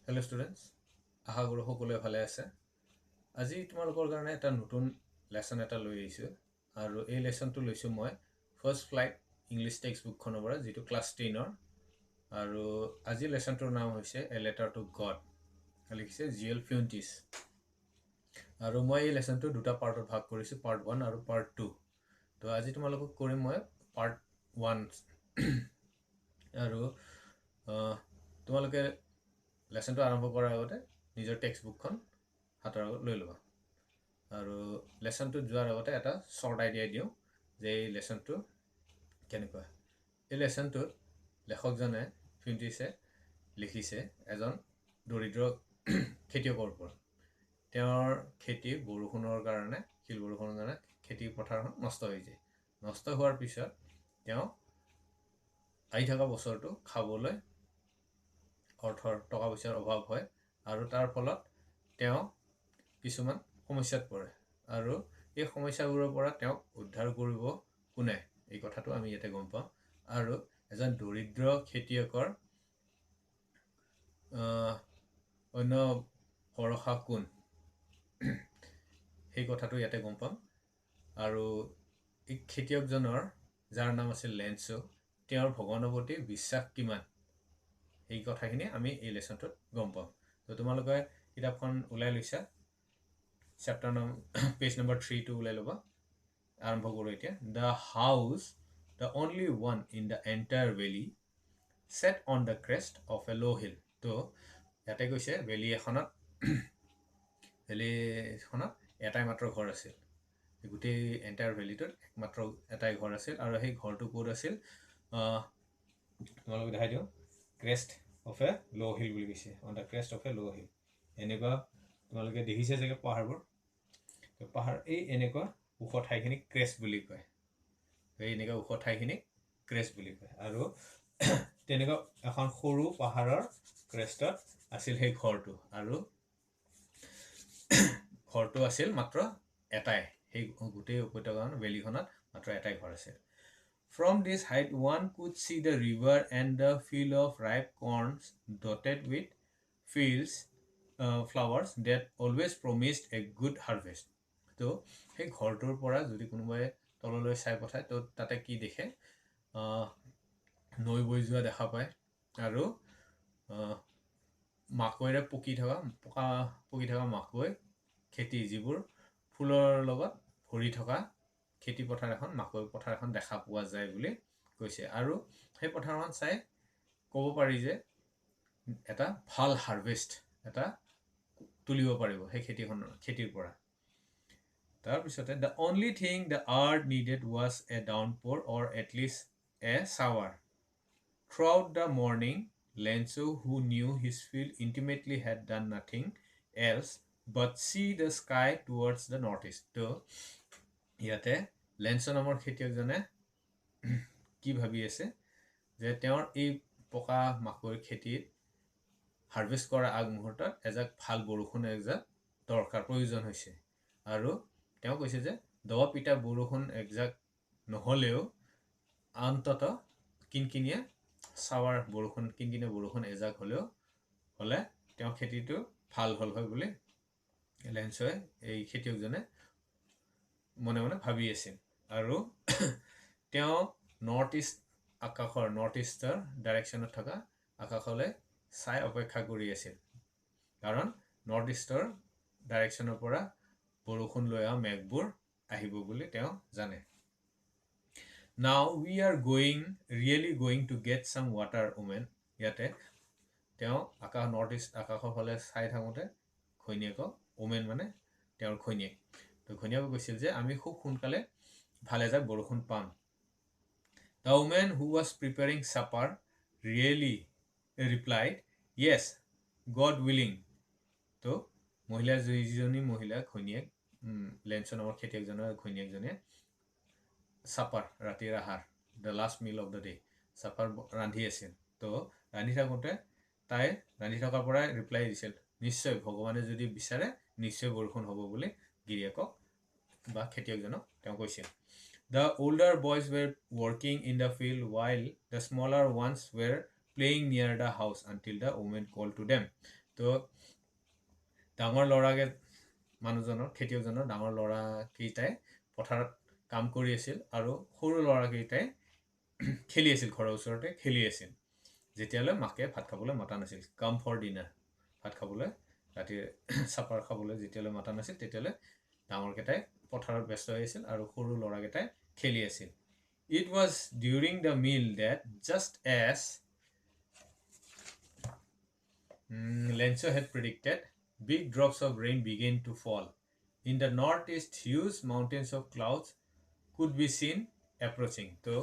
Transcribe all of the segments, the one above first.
Hello' students, আশা কৰোঁ সকলোৱে ভালে আছে। আজি তোমালোকৰ কাৰণে এটা নতুন লেচন এটা লৈ আহিছোঁ আৰু এই লেচনটো লৈছোঁ মই ফাৰ্ষ্ট ফ্লাইট ইংলিছ টেক্সট বুকখনৰ পৰা, যিটো ক্লাছ 10ৰ। আৰু আজি লেচনটোৰ নাম হৈছে এ লেটাৰ টু গড, লিখিছে জি এল ফিউণ্টিছ। আৰু মই এই লেচনটো দুটা পাৰ্টত ভাগ কৰিছোঁ, পাৰ্ট 1 আৰু পাৰ্ট 2। তো আজি তোমালোকক কৰিম মই পাৰ্ট 1। আৰু তোমালোকে লেচনটো আৰম্ভ কৰাৰ আগতে নিজৰ টেক্সট বুকখন হাতৰ আগত লৈ ল'বা। আৰু লেচনটোত যোৱাৰ আগতে এটা শ্বৰ্ট আইডিয়া দিওঁ যে এই লেচনটো কেনেকুৱা। এই লেচনটোত লেখকজনে, ফিউণ্টিছে লিখিছে এজন দৰিদ্ৰ খেতিয়কৰ ওপৰত। তেওঁৰ খেতি বৰষুণৰ কাৰণে, শিল বৰষুণৰ কাৰণে খেতি পথাৰখন নষ্ট হৈ যায়। নষ্ট হোৱাৰ পিছত তেওঁ আহি থকা বছৰটো খাবলৈ অৰ্থৰ, টকা পইচাৰ অভাৱ হয় আৰু তাৰ ফলত তেওঁ কিছুমান সমস্যাত পৰে। আৰু এই সমস্যাবোৰৰ পৰা তেওঁক উদ্ধাৰ কৰিব কোনে, এই কথাটো আমি ইয়াতে গম পাওঁ। আৰু এজন দৰিদ্ৰ খেতিয়কৰ অন্য ভৰসা কোন, সেই কথাটো ইয়াতে গম পাম। আৰু এই খেতিয়কজনৰ, যাৰ নাম আছিল লেন্সো, তেওঁৰ ভগৱানৰ প্ৰতি বিশ্বাস কিমান, এই কথাখিনি আমি এই লেচনটোত গম পাম। তো তোমালোকে কিতাপখন ওলাই লৈছা, চেপ্টাৰ নাম পেজ নম্বৰ 3টো ওলাই ল'বা। আৰম্ভ কৰোঁ এতিয়া। The house, the only one in the entire valley, sat on the crest of a low hill. তো ইয়াতে কৈছে ভেলী এখনত এটাই মাত্ৰ ঘৰ আছিল। গোটেই এণ্টায়াৰ ভেলীটোত একমাত্ৰ এটাই ঘৰ আছিল। আৰু সেই ঘৰটো ক'ত আছিল, তোমালোকক দেখাই দিওঁ। Crest of a low hill বুলি কৈছে, on the crest of a low hill. এনেকুৱা তোমালোকে দেখিছে চাগে পাহাৰবোৰ। পাহাৰ এই এনেকুৱা ওখ ঠাইখিনিক ক্ৰেষ্ট বুলি কয়। এই এনেকুৱা ওখ ঠাইখিনিক ক্ৰেষ্ট বুলি কয়। আৰু তেনেকুৱা এখন সৰু পাহাৰৰ ক্ৰেষ্টত আছিল সেই ঘৰটো। আৰু ঘৰটো আছিল মাত্ৰ এটাই, সেই গোটেই উপত্যকাখন, ভেলীখনত মাত্ৰ এটাই ঘৰ আছিল। From this height one could see the river and the field of ripe corns dotted with fields flowers that always promised a good harvest. তো সেই ঘৰটোৰ পৰা যদি কোনোবাই তললৈ চাই পঠায়, তো তাতে কি দেখে? নৈ বৈ যোৱা দেখা পায় আৰু মাকৈৰে পকি থকা, পকি থকা মাকৈ খেতি, যিবোৰ ফুলৰ লগত ভৰি থকা খেতি পথাৰ এখন, মাকৈ পথাৰ এখন দেখা পোৱা যায় বুলি কৈছে। আৰু সেই পথাৰখন চাই ক'ব পাৰি যে এটা ভাল হাৰ্ভেষ্ট এটা তুলিব পাৰিব সেই খেতিখনৰ খেতিৰ পৰা। তাৰপিছতে, the only thing the earth needed was a downpour or at least a shower. Throughout the morning, Lencho, who knew his field intimately, had done nothing else but see the sky towards the north east. তো ইয়াতে লেন্সো নামৰ খেতিয়কজনে কি ভাবি আছে যে তেওঁৰ এই পকা মাকৈৰ খেতিত হাৰ্ভেষ্ট কৰাৰ আগমুহূৰ্তত এজাক ভাল বৰষুণ এজাক দৰকাৰ, প্ৰয়োজন হৈছে। আৰু তেওঁ কৈছে যে দবা পিটা বৰষুণ এজাক নহ'লেও অন্তত কিনকিনীয়া চাৱাৰ বৰষুণ, কিনকিনীয়া বৰষুণ এজাক হ'লেও হ'লে তেওঁৰ খেতিটো ভাল হ'ল হয় বুলি লেন্সই, এই খেতিয়কজনে মনে মনে ভাবি আছিল। আৰু তেওঁ নৰ্থ ইষ্ট আকাশৰ, নৰ্থ ইষ্টৰ ডাইৰেকশ্যনত থকা আকাশলৈ চাই অপেক্ষা কৰি আছিল, কাৰণ নৰ্থ ইষ্টৰ ডাইৰেকশ্যনৰ পৰা বৰষুণ লৈ অহা মেঘবোৰ আহিব বুলি তেওঁ জানে। "Now we are going, really going to get some water, woman." ইয়াতে তেওঁ আকাশ, নৰ্থ ইষ্ট আকাশৰ ফালে চাই থাকোঁতে ঘৈণীয়েকক, ওমেন মানে তেওঁৰ ঘৈণীয়েক, তো ঘৈণীয়েকক কৈছিল যে আমি খুব সোনকালে ভাল এজাক বৰষুণ পাম। The woman, who was preparing supper, really replied, "Yes, God willing." তো মহিলা, যিজনী মহিলা ঘৈণীয়েক, লেন্সৰ নামৰ খেতিয়কজনৰ ঘৈণীয়েকজনীয়ে চাপাৰ, ৰাতিৰ আহাৰ, the last meal of the day, supper ৰান্ধি আছিল। তো ৰান্ধি থাকোঁতে তাই ৰান্ধি থকাৰ পৰাই ৰিপ্লাই দিছিল, নিশ্চয় ভগৱানে যদি বিচাৰে নিশ্চয় বৰষুণ হ'ব বুলি গিৰিয়েকক বা খেতিয়কজনক তেওঁ কৈছিল। The older boys were working in the field while the smaller ones were playing near the house until the woman called to them. তো ডাঙৰ ল'ৰাকে মানুহজনৰ, খেতিয়কজনৰ ডাঙৰ ল'ৰাকেইটাই পথাৰত কাম কৰি আছিল আৰু সৰু ল'ৰাকেইটাই খেলি আছিল, ঘৰৰ ওচৰতে খেলি আছিল, যেতিয়ালৈ মাকে ভাত খাবলৈ মাতা নাছিল। কাম ফৰ ডিনাৰ, ভাত খাবলৈ, ৰাতিৰ চাপাৰ খাবলৈ যেতিয়ালৈ মাতা নাছিল তেতিয়ালৈ ডাঙৰকেইটাই পথাৰত ব্যস্ত হৈ আছিল আৰু সৰু ল'ৰাকেইটাই খেলি আছিল। It was during the meal that just as Lencho had predicted, big drops of rain began to fall. In the northeast, huge mountains of clouds could be seen approaching. তো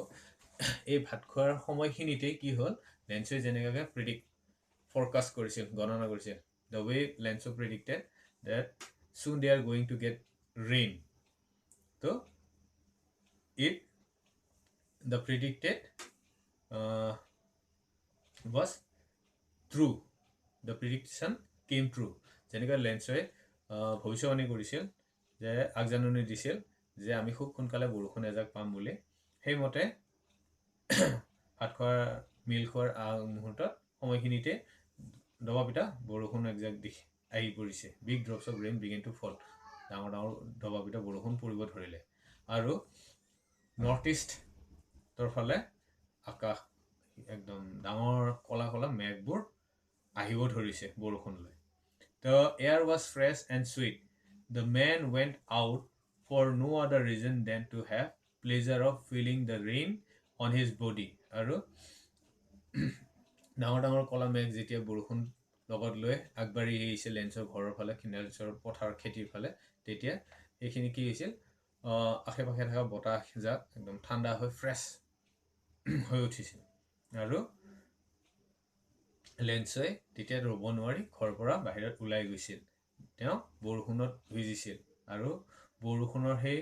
এই ভাত খোৱাৰ সময়খিনিতেই কি হ'ল, লেন্সই যেনেকুৱাকৈ প্ৰিডিক্ট, ফৰকাষ্ট কৰিছিল, গণনা কৰিছিল, the way Lencho predicted that soon they are going to get rain, তো it the predicted was true, the prediction came true. যেনেকৈ লেন্সই ভৱিষ্যবাণী কৰিছিল, যে আগজাননী দিছিল যে আমি খুব সোনকালে বৰষুণ এজাক পাম বুলি, সেইমতে ভাত খোৱাৰ, মিল খোৱাৰ মুহূৰ্তত সময়খিনিতে দবাপিটা বৰষুণ এজাক দিশ আহি পৰিছে। Big drops of rain began to fall, ডাঙৰ ডাঙৰ দবাপিটা বৰষুণ পৰিব ধৰিলে আৰু নৰ্থ ইষ্টৰ ফালে আকাশ একদম ডাঙৰ ক'লা ক'লা মেঘবোৰ আহিব ধৰিছে বৰষুণ লৈ। The air was fresh and sweet. The man went out for no other reason than to have pleasure of feeling the rain on his body. আৰু ডাঙৰ ডাঙৰ ক'লা মেঘ যেতিয়া বৰষুণ লগত লৈ আগবাঢ়ি আহিছে লেন্সৰ ঘৰৰ ফালে, লেন্সৰ পথাৰ খেতিৰ ফালে, তেতিয়া সেইখিনি কি হৈছিল, আশে পাশে থকা বতাহ জাক একদম ঠাণ্ডা হৈ ফ্ৰেছ হৈ উঠিছিল আৰু লেন্সই তেতিয়া ৰ'ব নোৱাৰি ঘৰৰ পৰা বাহিৰত ওলাই গৈছিল। তেওঁ বৰষুণত ভিজিছিল আৰু বৰষুণৰ সেই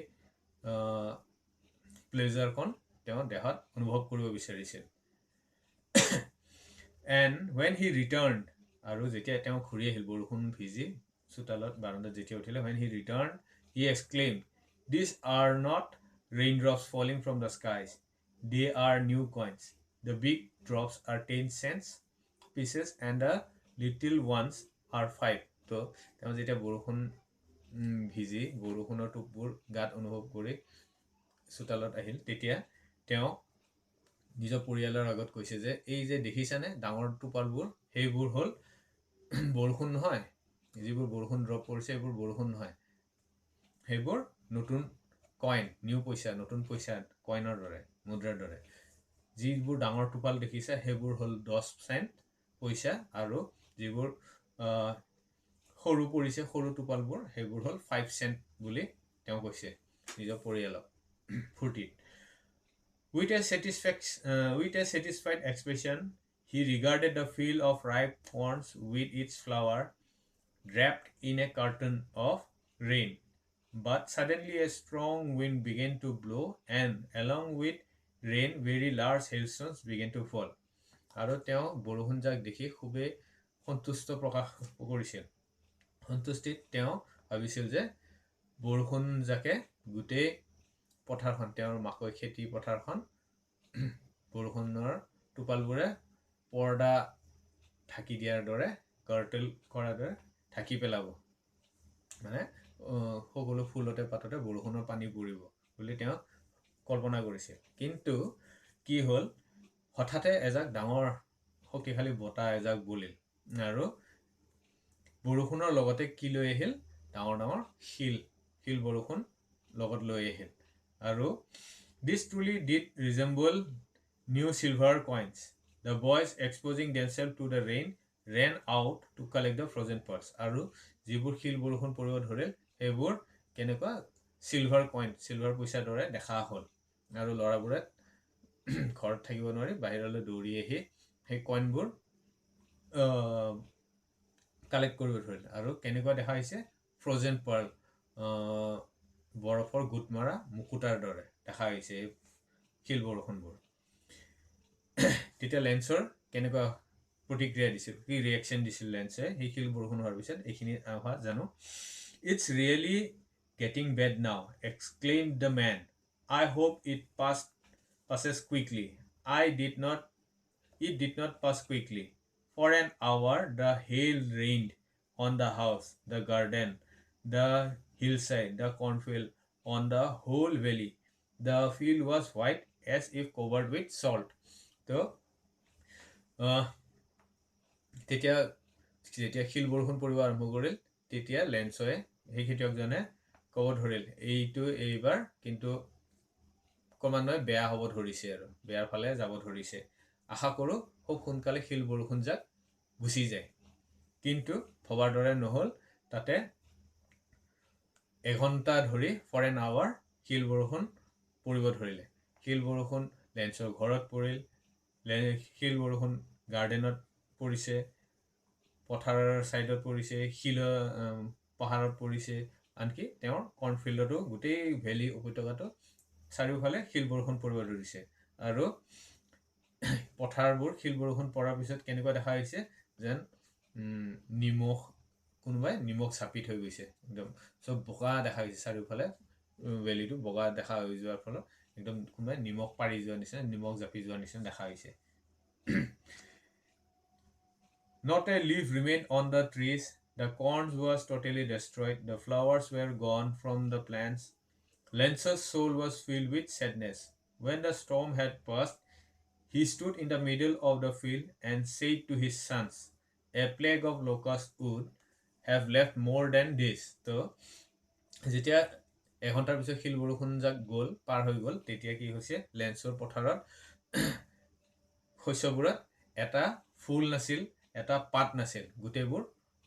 প্লেজাৰকণ তেওঁ দেহত অনুভৱ কৰিব বিচাৰিছিল। এণ্ড when he return, আৰু যেতিয়া তেওঁ ঘূৰি আহিল বৰষুণ ভিজি চোতালত বাৰান্দাত যেতিয়া উঠিলে, when he return he exclaim, these are not rain drops falling from the skies, they are new coins. The big drops are 10 cents pieces and the little ones are 5. তো তেওঁ যেতিয়া বৰষুণ ভিজি বৰষুণৰ টোপবোৰ গাত অনুভৱ কৰি চোতালত আহিল, তেতিয়া তেওঁ নিজৰ পৰিয়ালৰ আগত কৈছে যে এই যে দেখিছানে ডাঙৰ টোপালবোৰ, সেইবোৰ হ'ল বৰষুণ নহয়, যিবোৰ বৰষুণ ড্ৰপ পৰিছে সেইবোৰ বৰষুণ নহয়, সেইবোৰ নতুন কইন, নিউ পইচা, নতুন পইচা, কইনৰ দৰে, মুদ্ৰাৰ দৰে। যিবোৰ ডাঙৰ টোপাল দেখিছে সেইবোৰ হ'ল 10 চেণ্ট পইচা আৰু যিবোৰ সৰু পৰিছে, সৰু টোপালবোৰ, সেইবোৰ হ'ল 5 চেণ্ট বুলি তেওঁ কৈছে নিজৰ পৰিয়ালক ফূৰ্তিত। With a satisfied expression he regarded the field of ripe corns with its flower draped in a curtain of rain. But suddenly a strong wind began to blow and along with rain very large hailstones began to fall. আৰু তেওঁ বৰষুণজাক দেখি খুবেই সন্তুষ্ট প্ৰকাশ কৰিছিল। সন্তুষ্টিত তেওঁ ভাবিছিল যে বৰষুণজাকে গোটেই পথাৰখন, তেওঁৰ মাকৈ খেতি পথাৰখন বৰষুণৰ টোপালবোৰে পৰ্দা ঢাকি দিয়াৰ দৰে, কাৰ্টেল কৰাৰ দৰে ঢাকি পেলাব, মানে সকলো ফুলতে পাততে বৰষুণৰ পানী পৰিব বুলি তেওঁ কল্পনা কৰিছিল। কিন্তু কি হ'ল, হঠাতে এজাক ডাঙৰ শক্তিশালী বতাহ এজাক বলিল আৰু বৰষুণৰ লগতে কি লৈ আহিল, ডাঙৰ ডাঙৰ শিল, শিল বৰষুণ লগত লৈ আহিল। আৰু this truly did resemble new silver coins. The boys exposing themselves to the rain ran out to collect the frozen pearls. আৰু যিবোৰ শিল বৰষুণ পৰিব ধৰিল সেইবোৰ কেনেকুৱা চিলভাৰ কইন, চিলভাৰ পইচাৰ দৰে দেখা হ'ল। আৰু ল'ৰাবোৰে ঘৰত থাকিব নোৱাৰি বাহিৰলৈ দৌৰি আহি সেই কইনবোৰ কালেক্ট কৰিব ধৰিল। আৰু কেনেকুৱা দেখা হৈছে, ফ্ৰজেন পাৰ্ল, বৰফৰ গোট মৰা মুকুতাৰ দৰে দেখা হৈছে এই শিল বৰষুণবোৰ। তেতিয়া লেন্সৰ কেনেকুৱা প্ৰতিক্ৰিয়া দিছিল, কি ৰিয়েকশ্যন দিছিল লেন্সে সেই শিল বৰষুণ হোৱাৰ পিছত, এইখিনি হোৱা জানো। It's really getting bad now, exclaimed the man. I hope it passes quickly. It did not pass quickly, For an hour the hail rained on the house, the garden, the hillside, the cornfield, on the whole valley. The field was white as if covered with salt. তো তেতিয়া যেতিয়া শিল বৰষুণ পৰিব আৰম্ভ কৰিল, তেতিয়া লেন্সয়ে, সেই খেতিয়কজনে ক'ব ধৰিল, এইটো এইবাৰ কিন্তু ক্ৰমান্বয়ে বেয়া হ'ব ধৰিছে আৰু বেয়াৰ ফালে যাব ধৰিছে। আশা কৰোঁ খুব সোনকালে শিল বৰষুণ যাক গুচি যায়। কিন্তু ভবাৰ দৰে নহ'ল। তাতে এঘণ্টা ধৰি, ফৰ এন আৱাৰ, শিল বৰষুণ পৰিব ধৰিলে। শিল বৰষুণ লেন্সৰ ঘৰত পৰিল, শিল বৰষুণ গাৰ্ডেনত পৰিছে, পথাৰৰ ছাইডত পৰিছে, শিলৰ পাহাৰত পৰিছে, আনকি তেওঁৰ কৰ্ণফিল্ডতো, গোটেই ভেলী উপত্যকাটো চাৰিওফালে শিল বৰষুণ পৰিব ধৰিছে। আৰু পথাৰবোৰ শিল বৰষুণ পৰাৰ পিছত কেনেকুৱা দেখা হৈছে, যেন নিমখ, কোনোবাই নিমখ চাপি থৈ গৈছে, একদম চব বোকা দেখা হৈছে। চাৰিওফালে ভেলীটো বগা দেখা হৈ যোৱাৰ ফলত একদম কোনোবাই নিমখ পাৰি যোৱাৰ নিচিনা, নিমখ জাপি যোৱাৰ নিচিনা দেখা হৈছে। Not a leaf remained on the trees. The corn was totally destroyed. The flowers were gone from the plants. Lencho's soul was filled with sadness. When the storm had passed, he stood in the middle of the field and said to his sons, "A plague of locusts would have left more than this." তো যেতিয়া এঘণ্টাৰ পিছত শিল বৰষুণ যাক গ'ল, পাৰ হৈ গ'ল, তেতিয়া কি হৈছে, লেন্সৰ পথাৰত শস্যবোৰত এটা ফুল নাছিল, এটা পাত নাছিল, গোটেইবোৰ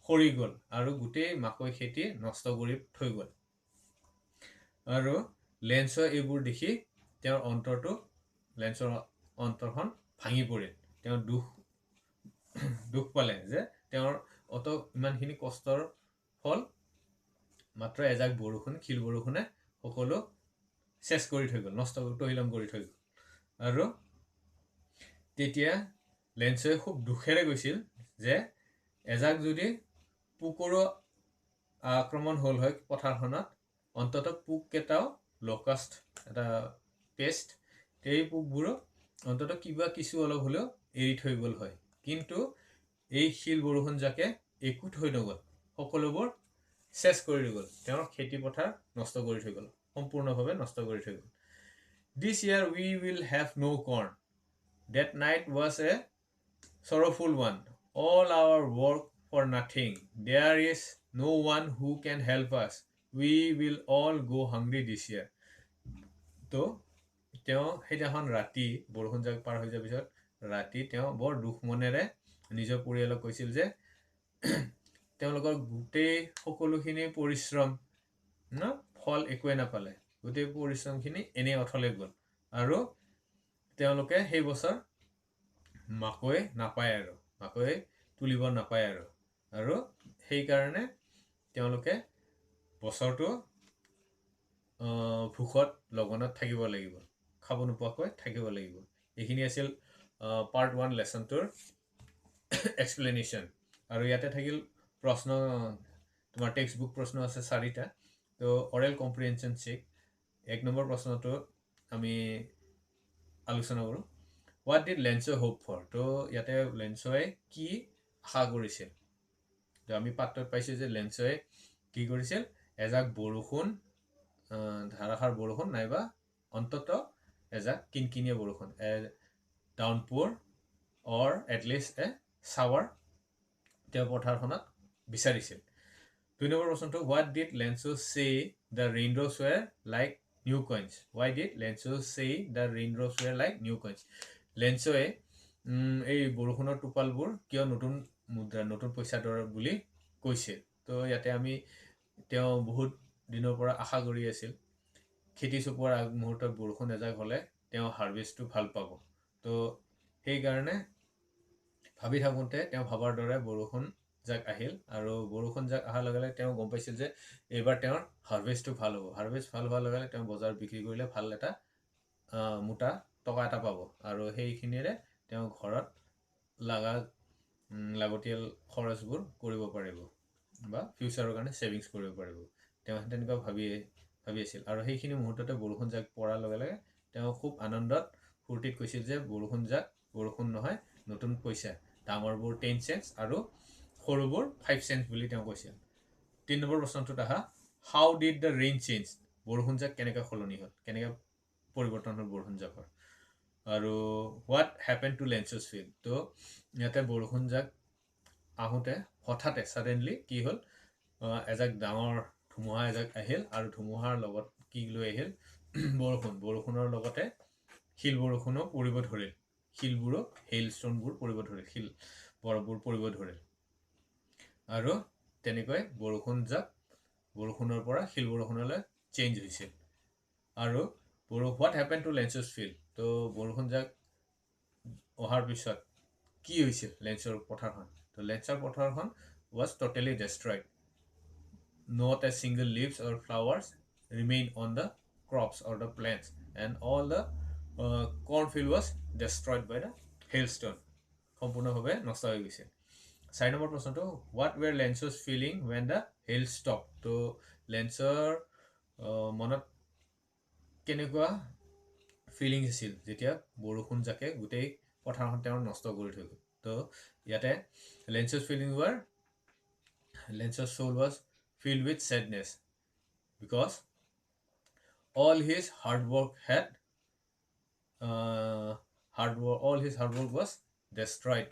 সৰি গ'ল আৰু গোটেই মাকৈ খেতি নষ্ট কৰি থৈ গ'ল। আৰু লেন্সৰ এইবোৰ দেখি তেওঁৰ অন্তৰটো, লেন্সৰ অন্তৰখন ভাঙি পৰিল। তেওঁ দুখ পালে যে তেওঁৰ অত ইমানখিনি কষ্টৰ ফল মাত্ৰ এজাক বৰষুণ, শিল বৰষুণে সকলো চেচ কৰি থৈ গ'ল, নষ্ট তহিলং কৰি থৈ গ'ল। আৰু তেতিয়া লেন্সে খুব দুখেৰে কৈছিল যে এজাক যদি পোকৰো আক্ৰমণ হ'ল হয় পথাৰখনত, অন্ততঃ পোককেইটাও, লকাষ্ট এটা পেষ্ট, সেই পোকবোৰো অন্ততঃ কিবা কিছু অলপ হ'লেও এৰি থৈ গ'ল হয়। কিন্তু এই শিল বৰষুণ জাকে একো থৈ নগ'ল, সকলোবোৰ চেচ কৰি থৈ গ'ল, তেওঁৰ খেতি পথাৰ নষ্ট কৰি থৈ গ'ল, সম্পূৰ্ণভাৱে নষ্ট কৰি থৈ গ'ল। This year we will have no corn. That night was a sorrowful one. All our work for nothing. There is no one who can help us. We will all go hungry this year. তো তেওঁ সেইদিনাখন ৰাতি বৰষুণ জাক পাৰ হৈ যোৱাৰ পিছত ৰাতি তেওঁ বৰ দুখ মনেৰে নিজৰ পৰিয়ালক কৈছিল যে তেওঁলোকৰ গোটেই সকলোখিনি পৰিশ্ৰম ন ফল একোৱে নাপালে, গোটেই পৰিশ্ৰমখিনি এনেই অথলে গ'ল আৰু তেওঁলোকে সেই বছৰ মাকৈ নাপায় আৰু মাকৈ তুলিব নাপায় আৰু সেইকাৰণে তেওঁলোকে বছৰটো ভোকত লঘোণত থাকিব লাগিব, খাব নোপোৱাকৈ থাকিব লাগিব। এইখিনি আছিল পাৰ্ট ওৱান লেচনটোৰ এক্সপ্লেনেশ্যন। আৰু ইয়াতে থাকিল প্ৰশ্ন, তোমাৰ টেক্সট বুক প্ৰশ্ন আছে চাৰিটা। তো অৰেল কম্প্ৰিহেনশ্যন চেক, 1 নম্বৰ প্ৰশ্নটো আমি আলোচনা কৰোঁ। What did Lencho hope for? তো ইয়াতে লেন্সয়ে কি আশা কৰিছিল? তো আমি পাঠটোত পাইছোঁ যে লেন্সয়ে কি কৰিছিল, এজাক বৰষুণ, ধাৰাসাৰ বৰষুণ নাইবা অন্তত এজাক কিনকিনীয়া বৰষুণ, a downpour or at least a shower, তেওঁ পথাৰখনত বিচাৰিছিল। 2 নম্বৰ প্ৰশ্নটো, What did Lencho say the raindrops were like new coins? Why did Lencho say the raindrops were like new coins? লেন্সয়ে এই বৰষুণৰ টোপালবোৰ কিয় নতুন মুদ্ৰা, নতুন পইচাৰ দৰে বুলি কৈছিল? তো ইয়াতে আমি তেওঁ বহুত দিনৰ পৰা আশা কৰি আছিল, খেতি চপোৱাৰ আগমুহূৰ্তত বৰষুণ এজাক হ'লে তেওঁ হাৰ্ভেষ্টটো ভাল পাব। তো সেইকাৰণে ভাবি থাকোঁতে তেওঁ ভবাৰ দৰে বৰষুণ জাক আহিল আৰু বৰষুণ জাক অহাৰ লগে লগে তেওঁ গম পাইছিল যে এইবাৰ তেওঁৰ হাৰ্ভেষ্টটো ভাল হ'ব। হাৰ্ভেষ্ট ভাল হোৱাৰ লগে লগে তেওঁ বজাৰত বিক্ৰী কৰিলে ভাল এটা মোটা টকা এটা পাব আৰু সেইখিনিৰে তেওঁ ঘৰত লাগতিয়াল খৰচবোৰ কৰিব পাৰিব বা ফিউচাৰৰ কাৰণে ছেভিংছ কৰিব পাৰিব। তেওঁ তেনেকুৱা ভাবি আছিল আৰু সেইখিনি মুহূৰ্ততে বৰষুণ জাক পৰাৰ লগে লগে তেওঁ খুব আনন্দত ফূৰ্তিত কৈছিল যে বৰষুণ জাক বৰষুণ নহয়, নতুন পইচা। ডাঙৰবোৰ 10 চেণ্টছ আৰু সৰুবোৰ 5 চেণ্টছ বুলি তেওঁ কৈছিল। তিনি নম্বৰ প্ৰশ্নটোত আহা। How did the rain change? বৰষুণজাক কেনেকৈ সলনি হ'ল, কেনেকৈ পৰিৱৰ্তন হ'ল বৰষুণজাকৰ? আৰু what happen to Lencho's field? তো ইয়াতে বৰষুণজাক আহোঁতে হঠাতে ছাডেনলি কি হ'ল? এজাক ডাঙৰ ধুমুহা এজাক আহিল আৰু ধুমুহাৰ লগত কি লৈ আহিল? বৰষুণ। বৰষুণৰ লগতে শিল বৰষুণো পৰিব ধৰিল। শিলবোৰো, হেইল ষ্ট'নবোৰ পৰিব ধৰিল, শিল বৰফবোৰ পৰিব ধৰিল আৰু তেনেকৈ বৰষুণজাক বৰষুণৰ পৰা শিল বৰষুণলৈ চেঞ্জ হৈছিল। আৰু what happen to Lencho's field? তো বৰষুণজাক অহাৰ পিছত কি হৈছিল লেন্সৰ পথাৰখন? তো লেন্সৰ পথাৰখন was totally destroyed. Not a single leaves or flowers remain on the crops or the plants, and all the cornfield was destroyed by the hailstone. সম্পূৰ্ণভাৱে নষ্ট হৈ গৈছে। চাৰি নম্বৰ প্ৰশ্নটো, what were Lencho's feeling when the hail stop? তো লেন্সৰ মনত কেনেকুৱা feelings আছিল যেতিয়া বৰষুণ জাকে গোটেই পথাৰখন তেওঁৰ নষ্ট কৰি থৈ গ'ল? তো ইয়াতে Lencho's soul was filled with sadness because all his hard work had hard work all his hard work was destroyed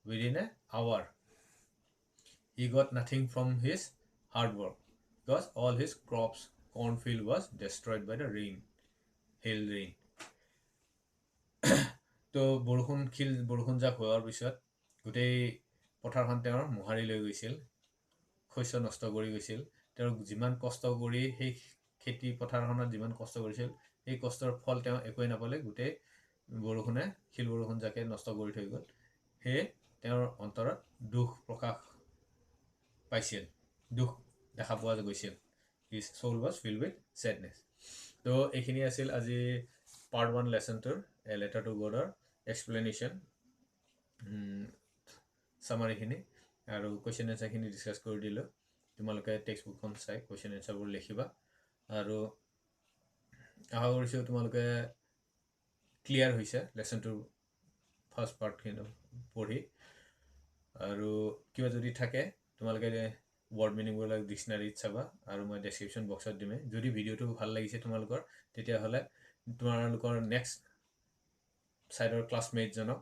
within a hour. He got nothing from his hard work because all his crops, cornfield, was destroyed by the rain, hail rain. তো বৰষুণ, শিল বৰষুণজাক হোৱাৰ পিছত গোটেই পথাৰখন তেওঁৰ মোহাৰি লৈ গৈছিল, শস্য নষ্ট কৰি গৈছিল। তেওঁ যিমান কষ্ট কৰি সেই খেতি পথাৰখনত যিমান কষ্ট কৰিছিল, সেই কষ্টৰ ফল তেওঁ একোৱেই নাপালে। গোটেই বৰষুণে, শিল বৰষুণ জাকে নষ্ট কৰি থৈ গ'ল। সেয়ে তেওঁৰ অন্তৰত দুখ প্ৰকাশ পাইছিল, দুখ দেখা পোৱা গৈছিল। His soul was filled with sadness. তো এইখিনি আছিল আজি পাৰ্ট ওৱান লেচনটোৰ, এ লেটাৰ টু গডৰ এক্সপ্লেনেশ্যন, চামাৰীখিনি আৰু কুৱেশ্যন এনচাৰখিনি ডিছকাছ কৰি দিলোঁ। তোমালোকে টেক্সট বুকখন চাই কুৱেশ্যন এনচাৰবোৰ লিখিবা আৰু আশা কৰিছোঁ তোমালোকে ক্লিয়াৰ হৈছে লেচনটোৰ ফাৰ্ষ্ট পাৰ্টখিনি পঢ়ি। আৰু কিবা যদি থাকে, তোমালোকে ৱৰ্ড মিনিংবিলাক ডিক্সনাৰীত চাবা আৰু মই ডেছক্ৰিপশ্যন বক্সত দিমেই। যদি ভিডিঅ'টো ভাল লাগিছে তোমালোকৰ, তেতিয়াহ'লে তোমালোকৰ নেক্সট ছাইডৰ ক্লাছমেটজনক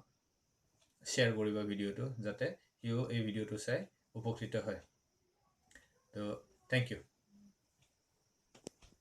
শ্বেয়াৰ কৰিবা ভিডিঅ'টো, যাতে সিও এই ভিডিঅ'টো চাই উপকৃত হয়। তো thank U.